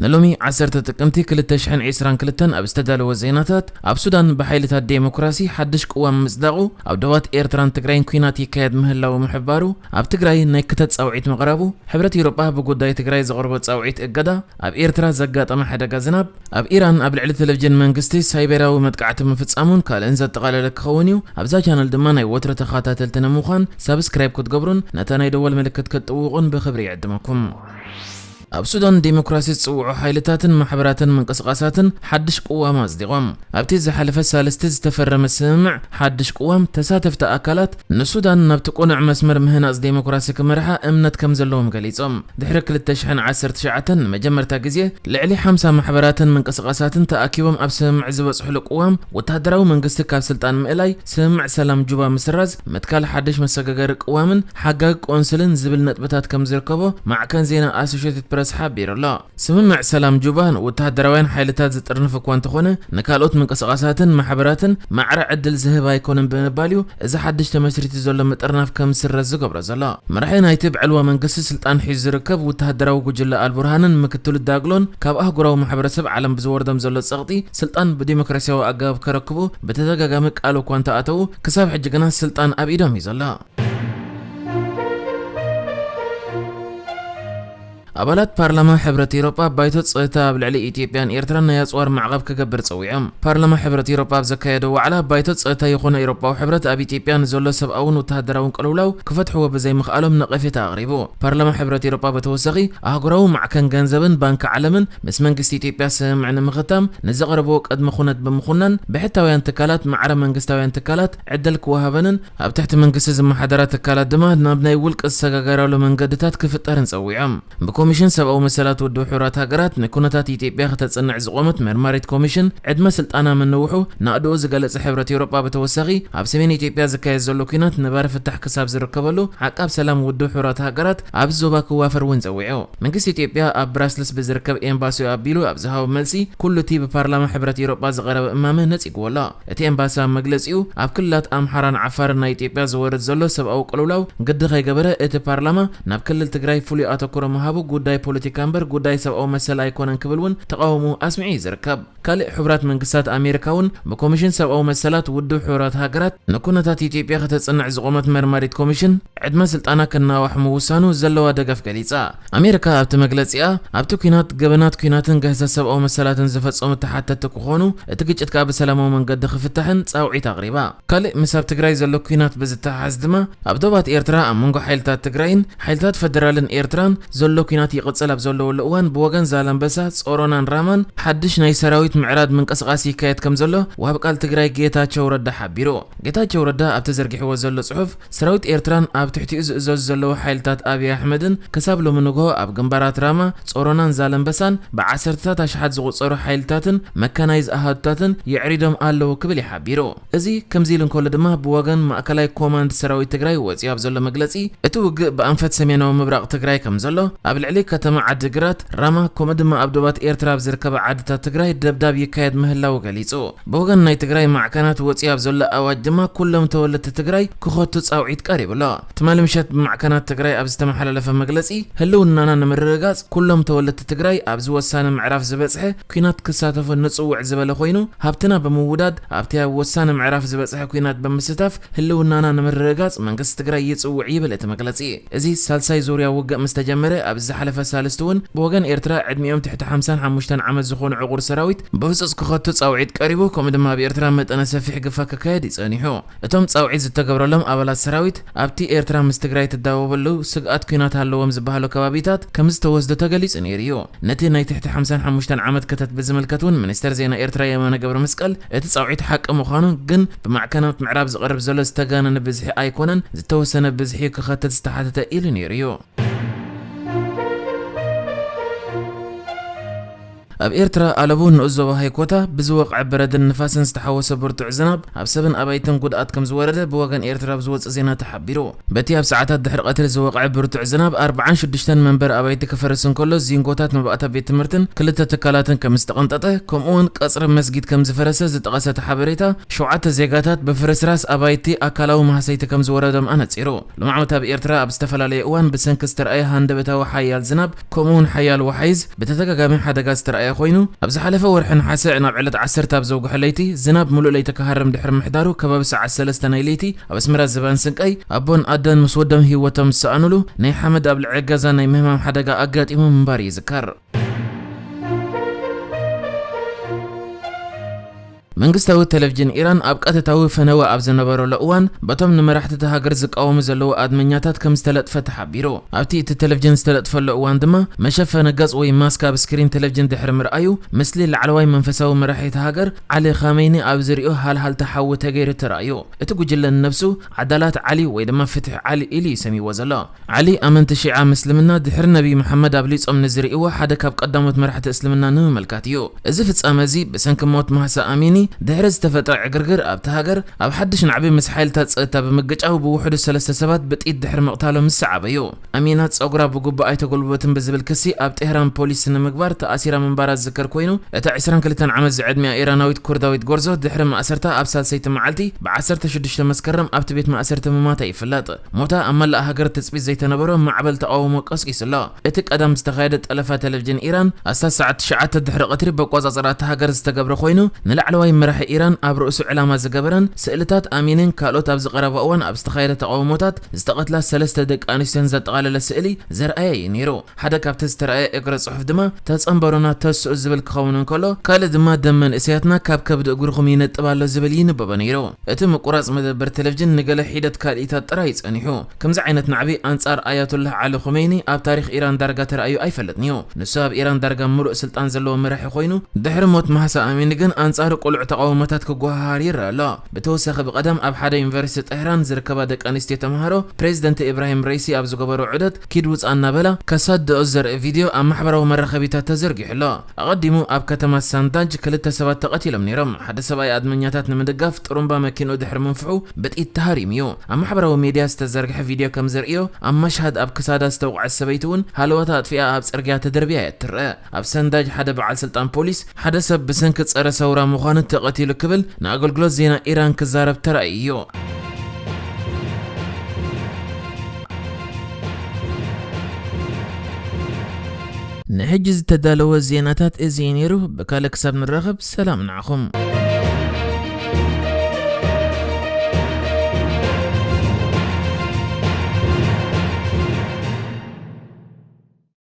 ንሎሚ ዓሰርተ ጥቅምቲ ክልተ ሽሕን ዕስራን ክልተን ኣብ ዝተዳለወ ዜናታት፣ ኣብ ሱዳን ብሓይልታት ዴሞክራሲ ሓድሽ ቅዋም ምጽዳቑ፣ ኣብ ዶባት ኤርትራን ትግራይን ኲናት ይካየድ ምህላዉ ምሕባሩ፣ ኣብ ትግራይ ናይ ክተት ጻውዒት ምቕራቡ፣ ሕብረት ኤውሮጳ ብጉዳይ ትግራይ ዘቕርቦ ጻውዒት እገዳ፣ ኣብ ኤርትራ ዘጋጠመ ሓደጋ ዝናብ፣ ኣብ ኢራን ኣብ ልዕሊ ቴሌቪዥን መንግስቲ ሳይበራዊ መጥቃዕቲ ምፍጻሙን ካልእን ዘጠቓለለ ክኸውን እዩ። ኣብዛ ቻነል ድማ ናይ ወትሮ ተኸታተልቲ ንምዃን ሳብስክራይብ ክትገብሩን ነታ ናይ ደወል ምልክት ክትጥውቑን ብኽብሪ ይዕድመኩም። ኣብ ሱዳን ዴሞክራሲ ዝጽውዑ ሓይልታትን ማሕበራትን ምንቅስቓሳትን ሓድሽ ቅዋም ኣጽዲቖም። ኣብቲ ዝሓለፈ ሳልስቲ ዝተፈረመ ስምምዕ ሓድሽ ቅዋም፣ ተሳተፍቲ ኣካላት ንሱዳን ናብቲ ቅኑዕ መስመር ምህናጽ ዴሞክራሲ ክመርሓ እምነት ከም ዘለዎም ገሊጾም። ድሕሪ ክልተ ሽሕን ዓሰርተ ትሽዓተን ንመጀመርታ ግዜ ልዕሊ ሓምሳ ማሕበራትን ምንቅስቓሳትን ተኣኪቦም ኣብ ስምምዕ ዝበጽሕሉ ቅዋም፣ ወተሃደራዊ መንግስቲ ካብ ስልጣን ምእላይ፣ ስምምዕ ሰላም ጁባ ምስራዝ፣ ምትካል ሓድሽ መሰጋገሪ ቅዋምን ሓጋጊ ቆንስልን ዝብል ነጥብታት ከም ዝርከቦ ማዕከን ዜና ኣሶሼትድ ፕረስ ሓቢሩ ኣሎ። ስምምዕ ሰላም ጁባ ንወተሃደራውያን ሓይልታት ዝጥርንፍ እኳ እንተኾነ፣ ንካልኦት ምንቅስቓሳትን ማሕበራትን ማዕረ ዕድል ዝህብ ኣይኮነን ብምባል እዩ እዚ ሓድሽ ተመስሪቱ ዘሎ ምጥርናፍ ከም ዝስረዝ ዝገብሮ ዘሎ። መራሒ ናይቲ ብዕልዋ መንግስቲ ስልጣን ሒዙ ዝርከብ ወተሃደራዊ ጉጅለ ኣልቡርሃንን ምክትሉ ዳግሎን፣ ካብ ኣህጉራዊ ማሕበረሰብ ዓለም ብዝወርዶም ዘሎ ጸቕጢ፣ ስልጣን ብዲሞክራሲያዊ ኣገባብ ከረክቡ ብተደጋጋሚ ቃል እኳ እንተኣተዉ፣ ክሳብ ሕጂ ግና ስልጣን ኣብ ኢዶም እዩ ዘሎ። ኣባላት ፓርላማ ሕብረት ኤውሮጳ፣ ባይቶ ጸጥታ ኣብ ልዕሊ ኢትዮጵያን ኤርትራን ናይ ኣጽዋር ማዕቐብ ክገብር ጸዊዖም። ፓርላማ ሕብረት ኤውሮጳ ኣብ ዘካየዶ ዋዕላ፣ ባይቶ ጸጥታ ይኹን ኤውሮጳዊ ሕብረት ኣብ ኢትዮጵያ ንዘሎ ሰብኣውን ወተሃደራውን ቅልውላው ክፈትሕዎ ብዘይምኽኣሎም ነቐፌታ ኣቕሪቡ። ፓርላማ ሕብረት ኤውሮጳ ብተወሳኺ፣ ኣህጉራዊ ማዕከን ገንዘብን ባንኪ ዓለምን ምስ መንግስቲ ኢትዮጵያ ስምምዕ ንምኽታም ንዘቕረብዎ ቅድመ ኩነት ብምኹናን፣ ብሕታውያን ትካላት ማዕረ መንግስታውያን ትካላት ዕድል ክወሃበንን ኣብ ትሕቲ መንግስቲ ዝመሓደራ ትካላት ድማ ናብ ናይ ውልቂ ዝሰጋገራሉ መንገድታት ክፍጠርን ጸዊዖም። ብኮሚሽን ሰብኣዊ መሰላት ውድብ ሕቡራት ሃገራት ንኩነታት ኢትዮጵያ ከተጽንዕ ዝቖመት መርማሪት ኮሚሽን፣ ዕድመ ስልጣና ምንውሑ ናእድኡ ዝገለጸ ሕብረት ኤውሮጳ፣ ብተወሳኺ ኣብ ሰሜን ኢትዮጵያ ዝካየድ ዘሎ ኲናት ነባሪ ፍታሕ ክሳብ ዝርከበሉ፣ ዓቃብ ሰላም ውድብ ሕቡራት ሃገራት ኣብዚ ዞባ ክዋፈር እውን ጸዊዑ። መንግስቲ ኢትዮጵያ ኣብ ብራስልስ ብዝርከብ ኤምባሲኡ ኣቢሉ ኣብ ዝሃቦ መልሲ፣ ኩሉ እቲ ብፓርላማ ሕብረት ኤውሮጳ ዝቐረበ እማመ ነጺግዎ ኣሎ። እቲ ኤምባሲ ኣብ መግለጺኡ፣ ኣብ ክልላት ኣምሓራን ዓፋርን ናይ ኢትዮጵያ ዝወርድ ዘሎ ሰብኣዊ ቅልውላው ግዲ ከይገበረ፣ እቲ ፓርላማ ናብ ክልል ትግራይ ፍሉይ ኣተኩሮ ምሃቡ ጉዳይ ፖለቲካ እምበር ጉዳይ ሰብኣዊ መሰል ኣይኮነን ክብል እውን ተቃውሞ ኣስሚዑ እዩ ዝርከብ። ካልእ፣ ሕቡራት መንግስታት ኣሜሪካ እውን ብኮሚሽን ሰብኣዊ መሰላት ውድብ ሕቡራት ሃገራት ንኩነታት ኢትዮጵያ ከተጽንዕ ዝቖመት መርማሪት ኮሚሽን ዕድመ ስልጣና ክናዋሕ ምውሳኑ ዘለዋ ደገፍ ገሊጻ። ኣሜሪካ ኣብቲ መግለጺኣ፣ ኣብቲ ኲናት ገበናት ኲናትን ግህሰት ሰብኣዊ መሰላትን ዝፈጸሙ ተሓተትቲ ክኾኑ፣ እቲ ግጭት ከኣ ብሰላማዊ መንገዲ ክፍታሕን ጻውዒት ኣቕሪባ። ካልእ፣ ምስ ኣብ ትግራይ ዘሎ ኲናት ብዝተሓሓዝ ድማ፣ ኣብ ዶባት ኤርትራ ኣብ መንጎ ሓይልታት ትግራይን ሓይልታት ፈደራልን ኤርትራን ዘሎ ኲናት ይቕጽል ኣብ ዘለወሉ እዋን፣ ብወገን ዛላምበሳ፣ ጾሮናን ራማን ሓድሽ ናይ ሰራዊት ምዕራድ ምንቅስቓስ ይካየድ ከም ዘሎ ወሃቢ ቃል ትግራይ ጌታቸው ረዳ ሓቢሩ። ጌታቸው ረዳ ኣብቲ ዘርጊሕዎ ዘሎ ጽሑፍ፣ ሰራዊት ኤርትራን ኣብ ትሕቲኡ ዝእዘዙ ዘለዉ ሓይልታት ኣብይ ኣሕመድን ክሳብ ሎሚ ንግሆ ኣብ ግንባራት ራማ፣ ጾሮናን ዛላምበሳን ብዓሰርተታት ኣሽሓት ዝቑጸሩ ሓይልታትን መካናይዝ ኣሃዱታትን የዕሪዶም ኣለዉ ክብል እዩ ሓቢሩ። እዚ ከምዚ ኢሉ እንከሎ ድማ፣ ብወገን ማእከላይ ኮማንድ ሰራዊት ትግራይ ወጺኡ ኣብ ዘሎ መግለጺ፣ እቲ ውግእ ብኣንፈት ሰሜናዊ ምብራቕ ትግራይ ከም ዘሎ፣ ኣብ ልዕሊ ከተማ ዓዲግራት፣ ራማ፣ ከምኡ ድማ ኣብ ዶባት ኤርትራ ኣብ ዝርከባ ዓድታት ትግራይ ደብዳብ ይካየድ ምህላዉ ገሊጹ። ብወገን ናይ ትግራይ ማዕከናት ወጺኡ ኣብ ዘሎ ኣዋጅ ድማ፣ ኩሎም ተወለድቲ ትግራይ ክኸቱ ጻውዒት ቀሪቡ ኣሎ። ትማሊ ምሸት ብማዕከናት ትግራይ ኣብ ዝተመሓላለፈ መግለጺ፣ ህልውናና ንምርግጋጽ ኩሎም ተወለድቲ ትግራይ ኣብዚ ወሳኒ ምዕራፍ ዝበጽሐ ኲናት ክሳተፉ ንጽውዕ ዝበለ ኮይኑ፣ ሃብትና ብምውዳድ ኣብቲ ኣብ ወሳኒ ምዕራፍ ዝበጽሐ ኲናት ብምስታፍ ህልውናና ንምርግጋጽ መንግስቲ ትግራይ ይጽውዕ ይብል እቲ መግለጺ። እዚ ሳልሳይ ዙርያ ውግእ ምስ ተጀመረ ኣብዚ ዝሓለፈ ሳልስቲ እውን ብወገን ኤርትራ ዕድሚኦም ትሕቲ ሓምሳን ሓሙሽተን ዓመት ዝኾኑ ዕቑር ሰራዊት ብህጹጽ ክኸቱ ጻውዒት ቀሪቡ፣ ከምኡ ድማ ኣብ ኤርትራ መጠነ ሰፊሕ ግፋ ክካየድ እዩ ጸኒሑ። እቶም ጻውዒት ዝተገብረሎም ኣባላት ሰራዊት ኣብቲ ኤርትራ ምስ ትግራይ ትዳወበሉ ስግኣት ኲናት ኣለዎም ዝበሃሉ ከባቢታት ከም ዝተወስዱ ተገሊጹ ነይሩ እዩ። ነቲ ናይ ትሕቲ ሓምሳን ሓሙሽተን ዓመት ክተት ብዝምልከት እውን ሚኒስተር ዜና ኤርትራ የማነ ገብረ መስቀል እቲ ጻውዒት ሓቂ ምዃኑ ግን ብማዕከናት ምዕራብ ዝቐርብ ዘሎ ዝተጋነነ ብዝሒ ኣይኮነን፣ ዝተወሰነ ብዝሒ ክኸተት ዝተሓተተ ኢሉ ነይሩ እዩ። ኣብ ኤርትራ ኣለቡ ንኡስ ዞባ ሃይኮታ ብዝወቕዐ በረድን ንፋስን ዝተሓወሰ ብርቱዕ ዝናብ ኣብ ሰብን ኣባይትን ጉድኣት ከም ዝወረደ ብወገን ኤርትራ ብዝወጽእ ዜና ተሓቢሩ። በቲ ኣብ ሰዓታት ድሕሪ ቀትሪ ዝወቕዐ ብርቱዕ ዝናብ ኣርብዓን ሽዱሽተን መንበሪ ኣባይቲ ክፈርስ እንከሎ ዚንጎታት መባእታ ቤት ትምህርትን ክልተ ትካላትን ከም ዝተቐንጠጠ ከምኡ እውን ቀጽሪ መስጊድ ከም ዝፈረሰ ዝጠቐሰ እቲ ሓበሬታ፣ ሸውዓተ ዜጋታት ብፍርስራስ ኣባይቲ ኣካላዊ ማህሰይቲ ከም ዝወረዶም ኣነጺሩ። ሎማዓወት ኣብ ኤርትራ ኣብ ዝተፈላለየ እዋን ብሰንኪ ዝተረኣየ ሃንደበታዊ ሓያል ዝናብ ከምኡውን ሓያል ወሓይዝ ብተደጋጋሚ ሓደጋ ዝተረኣየ ኮይኑ፣ ኣብ ዝሓለፈ ወርሒ ነሓሰ ናብ ዕለት ዓሰርተ ኣብ ዘውግሐ ለይቲ ዝናብ ሙሉእ ለይቲ ክሃርም ድሕሪ ምሕዳሩ ከባቢ ሰዓት ሰለስተ ናይ ለይቲ ኣብ ኣስመራ ዝባን ስንቀይ ኣቦን ኣደን ምስ ወዶም ህይወቶም ዝሰኣኑሉ ናይ ሓመድ ኣብ ልዕሊ ገዛ ናይ ምህማም ሓደጋ ኣጋጢሙ ምንባር ይዝከር። መንግስታዊ ቴሌቪዥን ኢራን ኣብ ቀጥታዊ ፈነወ ኣብ ዝነበረሉ እዋን በቶም ንመራሕቲ እታ ሃገር ዝቃወሙ ዘለዉ ኣድመኛታት ከም ዝተለጥፈ ተሓቢሩ። ኣብቲ እቲ ቴሌቪዥን ዝተለጥፈሉ እዋን ድማ መሸፈኒ ገጽ ወይ ማስክ ኣብ ስክሪን ቴሌቪዥን ድሕሪ ምርኣዩ፣ ምስሊ ላዕለዋይ መንፈሳዊ መራሒ እታ ሃገር ዓሊ ኻሜኒ ኣብ ዝርእዮ ሃልሃልታ ሓዊ ተገይሩ ተራእዩ። እቲ ጉጅለ ንነብሱ ዓዳላት ዓሊ ወይ ድማ ፍትሒ ዓሊ ኢሉ እዩ ሰሚዎ ዘሎ። ዓሊ ኣመንቲ ሺዓ ምስልምና ድሕሪ ነቢይ መሓመድ ኣብሊጾም ንዝርእይዎ ሓደ ካብ ቀዳሞት መራሕቲ እስልምና ንምምልካት እዩ። እዚ ፍጻመ እዚ ብሰንኪ ሞት ማህሳ ኣሚኒ ድሕሪ ዝተፈጥረ ዕግርግር ኣብታ ሃገር ኣብ ሓድሽ ናዕቢ ምስ ሓይልታት ጸጥታ ብምግጫው ብውሕዱ ሰለስተ ሰባት ብጥይት ድሕሪ ምቕታሎም ዝሰዓበ እዩ። ኣሚና ጸጉራ ብግቡእ ኣይተጎልበትን ብዝብል ክሲ ኣብ ጤህራን ፖሊስ ንምግባር ተኣሲራ ምንባራ ዝዝከር ኮይኑ፣ እታ ዕስራን ክልተን ዓመት ዝዕድሚኣ ኢራናዊት ኩርዳዊት ጎርዞ ድሕሪ ማእሰርታ ኣብ ሳልሰይቲ መዓልቲ ብ ዓሰርተ ሽዱሽተ መስከረም ኣብቲ ቤት ማእሰርቲ ምማታ ይፍለጥ። ሞታ ኣብ መላእ ሃገር ትጽቢት ዘይተነበሮ ማዕበል ተቓውሞ ቀስቂሱ ኣሎ። እቲ ቀዳም ዝተኻየደ ጠለፋ ቴሌቪዥን ኢራን ኣስታት ሰዓት ትሽዓተ ድሕሪ ቀትሪ በቆጻጽራ እታ ሃገር ዝተገብረ ኮይኑ፣ ንላዕለዋይ መራሒ ኢራን ኣብ ርእሱ ዕላማ ዝገበረን ስእልታት ኣሚንን ካልኦት ኣብዚ ቀረባ እዋን ኣብ ዝተኻየደ ተቓውሞታት ዝተቐትላ ሰለስተ ደቂ ኣንስትዮን ዘጠቓለለ ስእሊ ዘርኣየ እዩ ነይሩ። ሓደ ካብቲ ዝተረኣየ እግረ ጽሑፍ ድማ "ተጸንበሩና ተስኡ" ዝብል ክኸውን እንከሎ፣ ካልእ ድማ "ደም መንእሰያትና ካብ ከብዲ እግርኹም ይነጥብ ኣሎ" ዝብል ይንበቦ ነይሩ። እቲ ምቁራጽ መደበር ቴሌቪዥን ንገለ ሒደት ካልኢታት ጥራይ እዩ ጸኒሑ። ከምዚ ዓይነት ናዕቢ ኣንጻር ኣያቱላህ ዓሊ ኹመይኒ ኣብ ታሪኽ ኢራን ዳርጋ ተራእዩ ኣይፈልጥን እዩ። ንሱ ኣብ ኢራን ዳርጋ ምሉእ ስልጣን ዘለዎ መራሒ ኮይኑ፣ ድሕሪ ሞት ማህሳ ኣሚኒ ግን ኣንጻሩ ቅሉዕ ተቓውሞታት ክጓሃሃር ይረአ ኣሎ። ብተወሳኺ ብቐደም ኣብ ሓደ ዩኒቨርሲቲ ጤህራን ዝርከባ ደቂ ኣንስትዮ ተምሃሮ ፕሬዚደንት ኢብራሂም ረይሲ ኣብ ዝገበሮ ዑደት ኪድ ውጻ እናበላ ከሳድኦ ዘርኢ ቪድዮ ኣብ ማሕበራዊ መራኸቢታት ተዘርጊሑ ኣሎ። ኣቐዲሙ ኣብ ከተማ ሳንዳጅ ክልተ ሰባት ተቐቲሎም ነይሮም። ሓደ ሰብኣይ ኣድመኛታት ንምድጋፍ ጥሩምባ መኪንኡ ድሕሪ ምንፍሑ ብጥይት ተሃሪሙ እዩ። ኣብ ማሕበራዊ ሜድያ ዝተዘርግሐ ቪድዮ ከም ዘርእዮ ኣብ መሽሃድ ኣብ ክሳዳ ዝተወቕዐት ሰበይቲ እውን ሃለዋታ ኣጥፊኣ ኣብ ጽርግያ ተደርብያ እያ ትረአ። ኣብ ሰንዳጅ ሓደ በዓል ስልጣን ፖሊስ ሓደ ሰብ ብሰንኪ ጸረ ሰውራ ምዃኑ ተቐቲሉ ክብል ንኣገልግሎት ዜና ኢራን ክዛረብ ተራእዩ እዩ። ንሕጂ ዝተዳለወ ዜናታት እዚ እዩ ነይሩ። ብካልእ ክሳብ ንራኸብ ሰላም ንዓኹም።